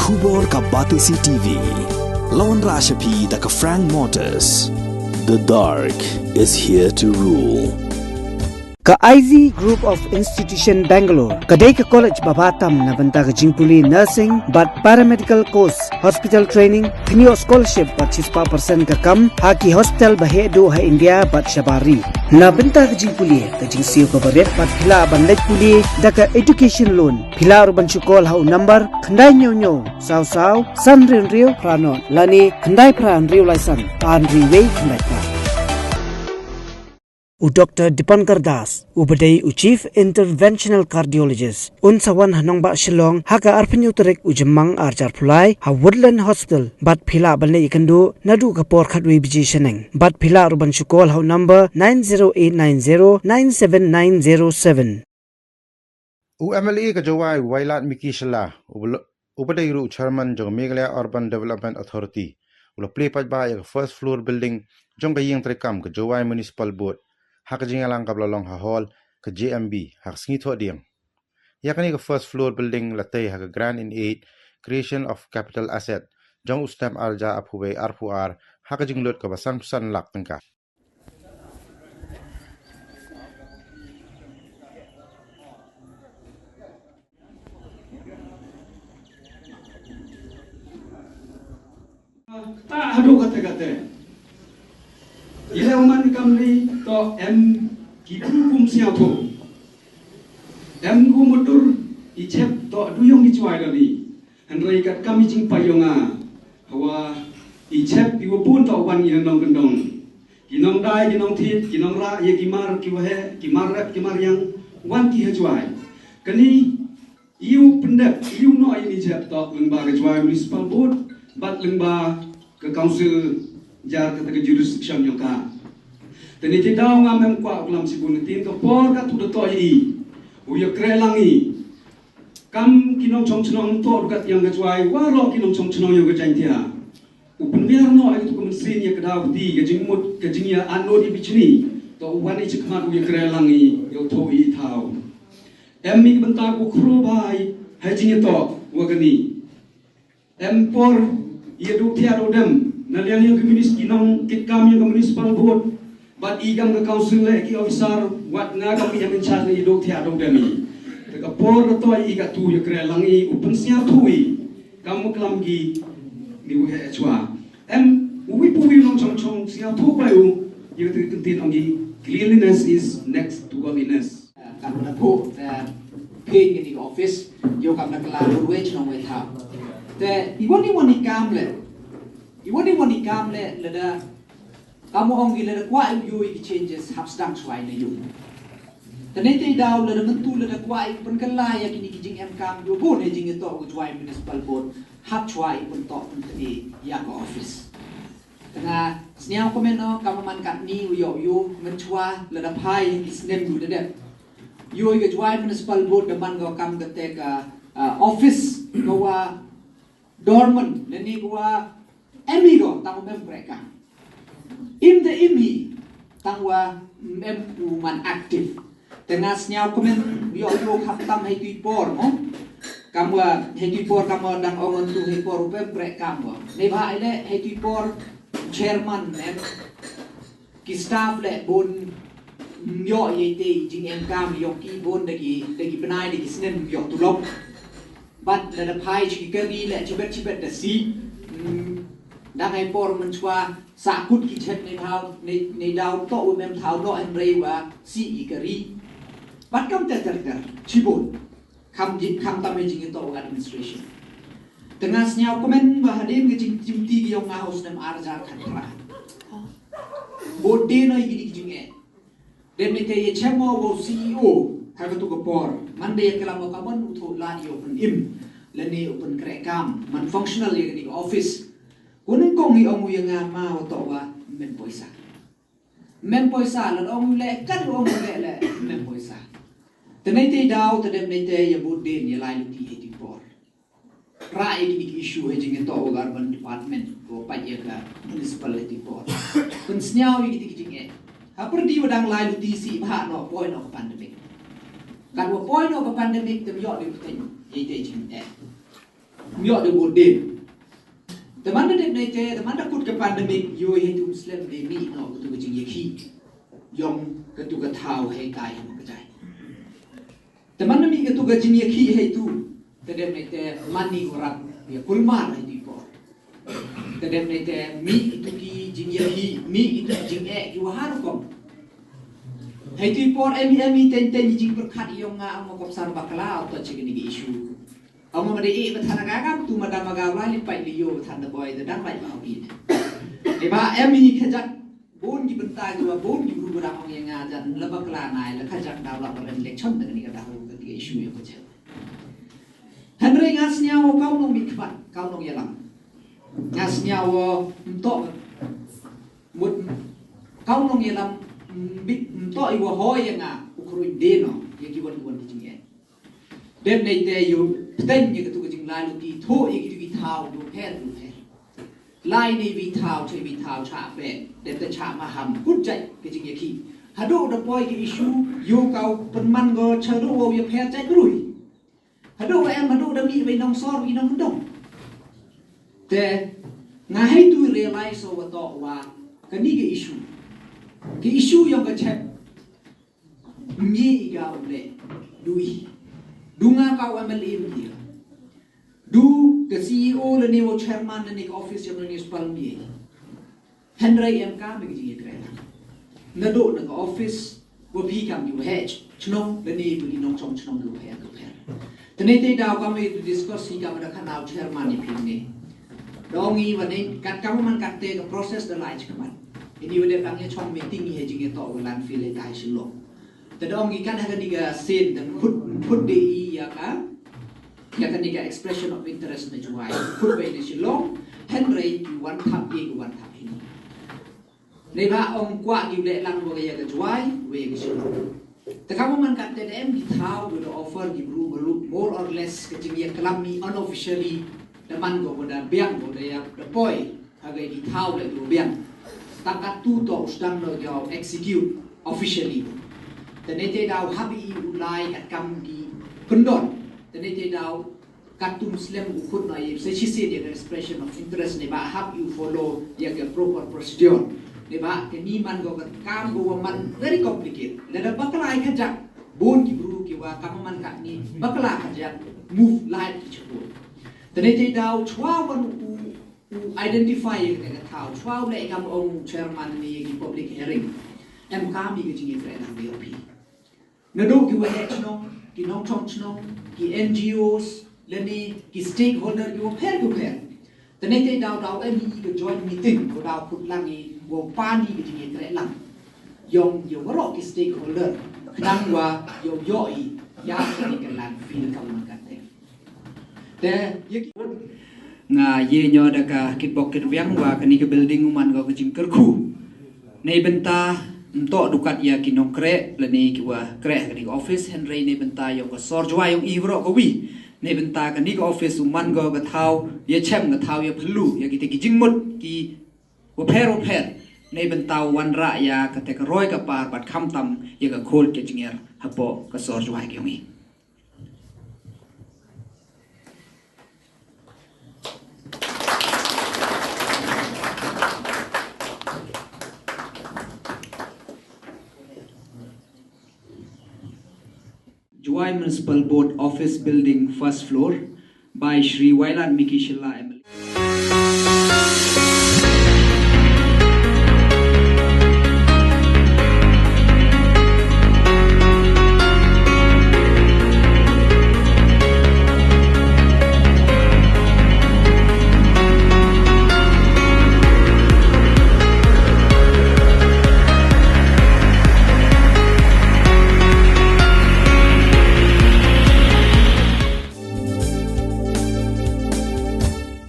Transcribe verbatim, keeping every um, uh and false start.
Khubor ka Batesi T V. Lawan Rashapi da ka Frank Motors. The dark is here to rule. Ka I Z Group of Institution Bangalore ka dei ka college ba bha tam na bynta ka jingpule nursing bad paramedical course, hospital training, kynioh scholarship bad shispah percent ka kam ha ki hospital ba heh duh ha India bad shabar ri. Na bynta ka jingpule, ka jingsiew kaba rit bad phi lah ban leit pule da ka education loan. Phi lah ruh ban shu call ha u number khyndai hynñiew hynñiew saw saw san hynriew hynriew phra nod lane khyndai phra hynriew lai san ar hynriew wei khyndai phra. U Doctor Dipankar Das, uba dei u Chief Interventional Cardiologist, un sa wan ha nongbah Shillong ha ka arphew hynñiew tarik u Jymmang ar hajar arphew lai ha Woodland Hospital, bad phi lah ban leit ïakynduh naduh ka por khatwei baje shaneng. Bad phi lah ruh ban shu call ha u number nine zero eight nine zero nine seven nine zero seven. U M L A ka Jowai, u Wailadmiki Shylla, uba lo-, uba dei ruh u chairman jong ka Meghalaya Urban Development Authority, u la plie paidbah ïa ka first floor building jong ka ïing treikam ka Jowai Municipal Board ha ka jingïalang kaba la long ha hall ka J M B ha ka sngi Thohdieng. Ïa kane ka first floor building la tei ha ka grant in aid, creation of capital asset, jong u snem ar hajar arphew wei arphew ar, ha ka jinglut kaba sanphew san lak tyngka. Ta haduh kate kate. Ila uman kamni to em ki bru kum sñiawthuh. Em kum mutur i chep to du yong ki chwai dani. Hynrei kat kam i jingpaiong a. Hawa i chep i wapun to wan i nong kendong. Ki nong dai, ki nong thit, ki nong ra, ye ki mar, ki wahe, ki mar rep, ki mar yang, wan ki ha chwai. Kani iu pyndep, iu no ini jep tok lyngba ka Jowai Municipal Board, bad lyngba ka council jar kata ka jurisdiction yong ka. Tani ti daw ngam em kwah u klam sibun tin ka por ka tu da to i. U ya kre lang i. Kam ki nongchong chnong to dukat yang ka Jowai, waro ki nongchong chnong yong ka Jaintia. U pynbiar no ai tu ka mynsiem ya ka daw ti ka jingmut ka jingya ano di bichni. To u wan i chikmat u ya kre lang i ya u tho i thaw. Em mi ka bynta ku khro bai hai jingya to wa kani. Em por ya du thiah du dem na liang ya ka munis ki nong kit kam ya ka municipal board. Bad i kam ka council le ki officer wat nga kam ki em in charge le i du thiah du dem i. Te ka por da to i ka tu ya kre lang i u pynsñiawthuh i. Kam u klam ki ni u he chwa. Em, u wi pu wi nong chong chong sñiawthuh bai u, ïa ka kyntien ong i, cleanliness is next to godliness. Kan wana phu, eh, pin ke ni office, yo kam na kala ruwe chnong we tha. Te, i wani wani kam le, i wani wani kam le, lada, kam ong i lada kwah i u yo i ki changes hap sdang chwai na yu. Te nei te daw lada myntu lada kwah i pynkylla ïa kini ki jingem kam yu bun ïa jingïatoh ka Jowai Municipal Board hap chwa i pyntoh pynthni ïa ka office. Te nga sñiaw kmen no kam man katni u ïoh yu mynchwa lada phai i snem yu da dep. Yu i ka Jowai Municipal Board da man ko kam kate ka, ah, office ko wa dormant, lane ko wa em i ko tang u mem prekam. Im te im i tang wa mem u man active. Te nga sñiaw kmen ïoh ïoh khap tam hei tui por mo. Kam wa hei tui por kam wa dang ong tu hei por u mem prekam wa. Nei ba ile hei tui por chairman mem. Ki staff le bun ïoh ïa te jingem kam ïoh ki bun da ki da ki bnai da ki snem ïoh tulop. Bad lada phai chi ki kari le chibet chibet da si. Hmm, dang ai por mynchwa sa kut ki chet nei thaw nei, nei daw to u mem thaw no em rei wa si ki kari. Bad kam ter ter ter chibun. Kam jit kam tam ei jingïatoh u administration. Te nga sñiaw kmen ba hadien ka jing jingti ki yong nga ha u snem ar hajar khatphra. Bot de no i ki jingeh. Dem ni te ye chemo wo C E O ha ka tu ka por. Man de ye klam wo ka mon u tho la yo pyn im. Lane u pyn kreh kam man functional ye ka ni ka office. Kuneng kong i ong u ye nga ma wo to wa mem poisa. Mem poisa la ong u le kan ong u le le mem poisa. Te nei te daw te dem nei te ye bot de ye lai luti he ti por. Ra ye ki issue he jing to urban department ko pa ye ka municipal he ti por. Kun sñiaw ye ki ti ki jingeh. Ha perdi wa dang lai luti si bha no point of pandemic. Kan wa point of pandemic tem yo de puteng ye te jingeh. Ym ïoh da bud dien. Te man da dep nai te, te man da kut ka pandemic, ïoh hei tu ym slem de mih noh katu ka jingïakhih. Ïong katu ka thaw hei tai ha Mawkjai. Te man da mih katu ka jingïakhih hei tu, te dep nai te man ni ko rap ïa kulmar hei tu i por. Te dep nai te mih itu ki jingïakhih, mih itu ki jingeh ki wa ha rukom. Hei tu i por em em i ten ten i jingpyrkhat ïong nga, ong ma kop sar bakla, auto check ni ki issue. Ong ma dei i ba than ka kam tu ma da ma ga wa li pai li yo than da boy da dang bai ba u bit. Eba em i khajak bun ki bynta ki wa bun ki bru ba dang ong ïa nga jan la bakla nai la khajak da la ba ren election da ni ka da ru ka ki issue ïa ka jel. Hynrei nga sñiaw wa kaw nong mih khmat, kaw nong ïalam. Nga sñiaw wa mtoh mut kaw nong ïalam mtoh i wa hoi ïa nga u khruid de no ïa ki wan ki wan ki jingeh. Dep nei te yu pteng ïa katu ka jinglai luti tho ïa kitu ki thaw du pher du pher. Lai nei wi thaw chai wi thaw cha pe dep te cha maham kut jai ka jingïakhih. Haduh da poi ki issue yu kaw pynman go cha du wow ïa pher jai brui. Haduh wa em haduh da mih wei nong sor wei nong dong. Te nga hei tu realize o wa to wa kani ka issue. Ka issue yong ka chet. Mye i ga u le. Du i. Du nga ka wa M L A mye. Du ka C E O le ne wa chairman le ne ka office yong municipal mye. Hynrei em kam ki jingïakren. Naduh na ka office wa phi kam ki wa heh chnong lane wa ki nongchong chnong ki wa heh ki wa heh. Tene te daw kam i discuss hi kam da khana u chairman i phi ne. Da ong i wa ne kat kam man kat te ka process da lai chikmat. Ini wa dep dang ïa chong meeting i ha jingïatoh wa landfill i tai Shillong. Te da ong i kat ha kani ka sien da khut khut de i ïa ka ïa kani ka expression of interest na Jowai. Khut wei na Shillong, hynrei ki wan thap ïa ki wan thap hini. Nei ba ong kwah ki leh lang wa ïa ka Jowai, wei ka Shillong. Te kam man kat te da em ki thaw wa da offer ki bru ba lu more or less ka jingïaklam mi unofficially da man ko wa da biang ko da ïa da poi. Ha ka ki thaw le du biang. Ta kat tu to u sdang no ïa execute officially. Te ne te daw hap i u lai kat kam ki pyndon. Te ne te daw kat tu ym slem u khut no i se chi se ïa expression of interest ne ba hap i u follow ïa ka proper procedure. Ne ba ka ni man ko ka kam ko wa man very complicated. Le da bakla i ka jak bun ki bru ki wa kam man kat ni bakla ka jak move lai ki chapur. Te ne te daw chwa wan u u identify ïa ka thaw. Chwa u leh kam ong chairman ni ïa ki public hearing. Em kam i ka jingïakren na B O P. Naduh ki wa heh chnong, ki nongchong chnong, ki N G Os, lane ki stakeholder ki wa pher ki wa pher. Te ne te daw daw em i ka joint meeting ko daw khut lang i wa pan i ka jingïakren lang. Yong ïa waroh ki stakeholder. Khnang wa ïa ïoh i ïa ka ni ka landfill kam man ka te. Te ïa ki nga ye nyo da ka kitbok kitwiang wa kani ka building u man ko ka jingkyrkhu. Nei bynta mto dukat ïa ki nongkreh lane ki wa kreh kani ka office hynrei nei bynta ïong ka sor Jowai ïong i bro ka wi. Nei bynta kani ka office u man ko ka thaw ïa chem ka thaw ïa phylla ïa kita ki jingmut ki wa pher wa pher. Nei bynta u wanrah ïa kata ka roi ka par bad khamtam ïa ka khul ka jingïar hapoh ka sor Jowai ka ïong i. Jowai Municipal Board Office Building, first floor, by Shri Wailadmiki Shylla, M L A.